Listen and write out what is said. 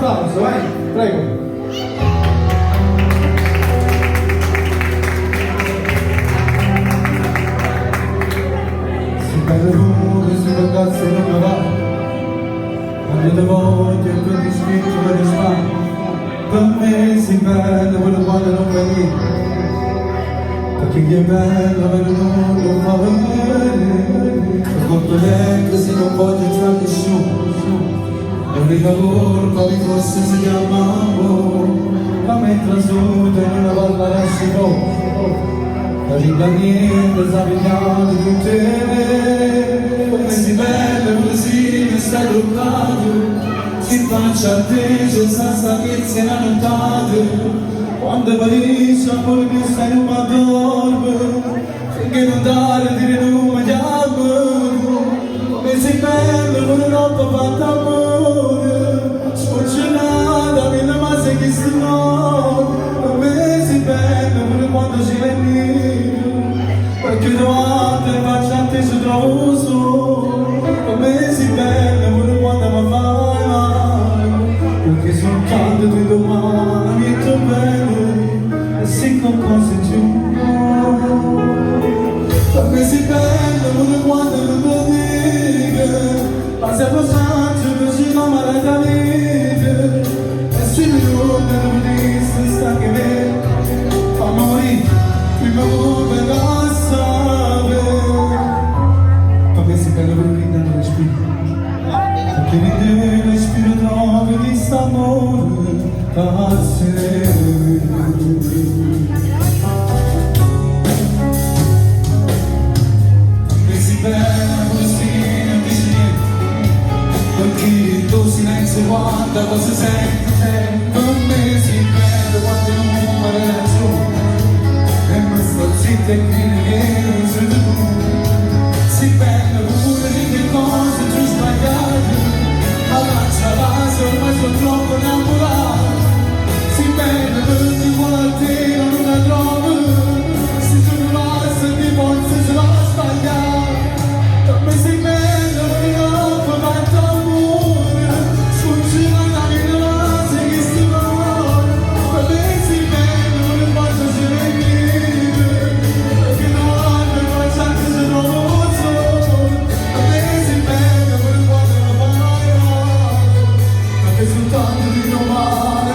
Applauso, vai, prego. Si bella pure se non cazzo non mi va. Quando te voglio e tu ti spingi per le spalle. Per me sei bella pure quando non fai niente. Perché chi è bella per non lo fa vedere. Colpo letto se non voglio entrare nessuno. L'unica colpa che forse si chiama amore. Ma mentre su te non la parla si può. Arriva niente, sa pigliato tutte me. Come si bella così mi stai truccato. Si faccia a te, c'è sta stanchezza in nottata. Quando mi amore mi stai non mi dormo. Finché non dare dire non mi chiamo. Come sei bella pure troppo fatta amore. Sfortunata, mi ma sei chi si no. Come sei bella pure quando ci vedi. Perché davanti faccia a te ci trovo solo. Come sei bella pure quando mi fai male. Perché soltanto ti domani mi tu bene. E se qualcosa giù. Come sei bella pure quando non mi dico. Ma se lo faccio così come la vita. E se mi non mi sta che me. Fa morire prima come la sapere. Come sei bella pure che respiro. Perché nel respiro trovi di st'amore pazzesco. Come sei bella così non dici niente. Perché il tuo silenzio quanta cosa senti. Per me sei bella quando non mi laggiù. E mi sto zitta e credi che non sei tu. Sei bella pure di che cose tu sbagliate. Ma faccia base ormai sono troppo innamorato. Sei bella perché vuole a te non la trovo. Se tu mi passi di forza si va a sbagliare. Per me sei bella pure troppo fatto amore. Sfuggi la vita ma sei chi si muore. Per me sei bella pure quando ci vedi. Perché davanti faccia che si trova solo. Per me sei bella pure quando mi fai male. Perché soltanto di domani